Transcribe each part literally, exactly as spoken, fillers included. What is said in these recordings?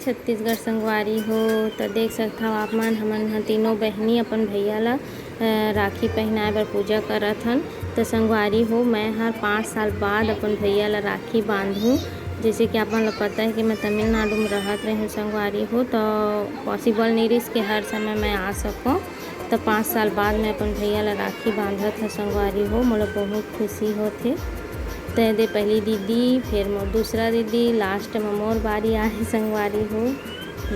छत्तीसगढ़ संगवारी हो, त देख सकथव आप मन, हमन ह तीनों बहिनी अपन भैया ला, अ, राखी पहिनाए बर पूजा करत हन। त संगवारी हो, मैं हर पाँच साल बाद अपन भैया ला राखी बांधहूँ। जैसे कि आप मन ला पता है कि मैं तमिलनाडु में रहत रहे हूँ संगवारी हो, त possible नहीं रहिस कि हर समय मैं आ सकूँ। त पाँच साल बाद मैं अपन भैया ला राखी बांधत हव संगवारी हो, मोला बहुत खुशी होथे। त एदे पहली दीदी, फिर मोर दूसरा दीदी, last में मोर बारी आहे संगवारी हो,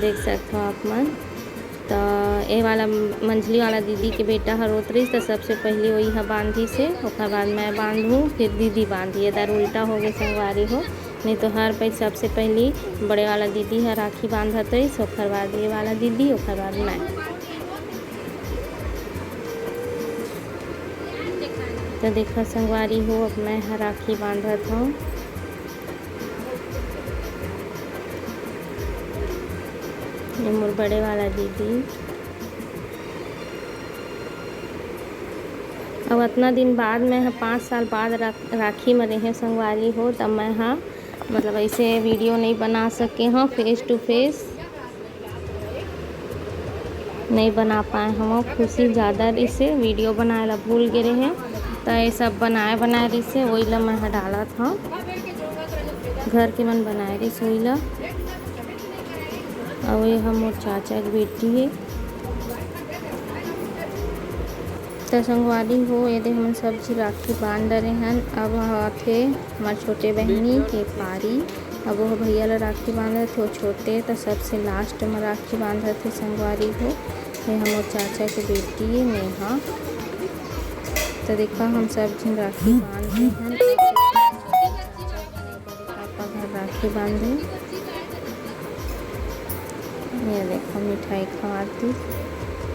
देख सकथव आप मन। त ए वाला मंझली वाला दीदी के बेटा ह रोत रहिस, त सबसे पहली वही ह बांधिस हे, ओकर बाद मैं बांधहूँ, फिर दीदी बांधी। एदर उल्टा हो गए संगवारी हो, नहीं तो हर पै सबसे पहली बड़े वाला दीदी ह राखी बांधत रहिस, ओकर बाद ये वाला दीदी, ओकर बाद मैं। त देखा संगवारी हो, अब मैं ह राखी बांधत हव। ये मोर बड़े वाला दीदी। अब अतना दिन बाद मैं ह पाँच साल बाद रा-, राखी म रेहे संगवारी हो, तब मैं ह मतलब ऐसे video नहीं बना सके हव face to face। नहीं बना पाए हवं, खुशी ज़्यादा रहिसे, video बनाए ला भूल गे रहे, त ये सब बनाए बनाए रहिसे, वही ला मैं ह डालत हव। घर के मन बनाए रहिस वही ला। अउ ये ह मोर चाचा के बेटी हे। त संगवारी हो, एदे हमन सब झी राखी बांध डरे हन। अब आथे हमर छोटे बहिनी के पारी। अब वो भैया ला राखी बांधत हे, वो छोटे, त सबसे last में राखी बांधत हे संगवारी हो। ये हमर चाचा के बेटी हे नेहा। त देखा, हम सब झन राखी बांध डरे हन। पापा घर राखी बांधे। ये देखो, मिठाई खवात दिस।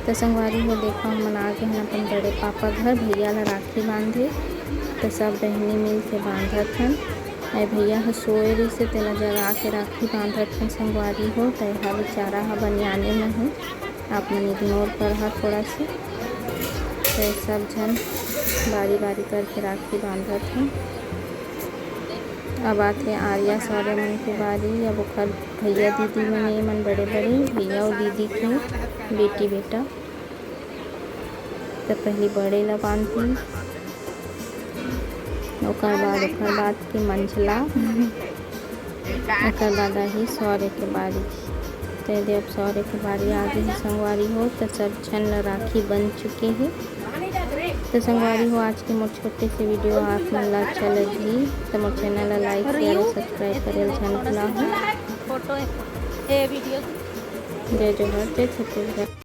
त संगवारी हो, देखो, हमन आ गे हन अपन बड़े पापा घर, भैया ला राखी बांधे। त सब बहिनी मिल के बांधत हन। ए भैया ह सोए रहिसे, तेला जगा के राखी बांधत हन संगवारी हो। त एहा बेचारा ह बनियाने में हे, आप मन ignore करहा थोड़ा से। त सब झन बारी बारी करके राखी बांधत हन। अब आथे आर्या शौर्य मन के बारी। अब ओकर भैया दीदी मन, ये मन बड़े बड़े भैया अउ दीदी के बेटी बेटा। त पहली बड़े ला बांधही, ओकर बाद, ओकर बाद के मंझला, ओकर बाद आही शौर्य के बारी। त एदे अब शौर्य के बारी आ गे हे संगवारी हो, त सब झन ला राखी बंध चुके हे। त संगवारी हो, आज के मोर छोटे से video आप मन ला अच्छा लगही, त मोर channel ला like, share अउ subscribe करे ल झन भुलाहू। फोटो, ए video। जय जोहार, जय छत्तीसगढ़।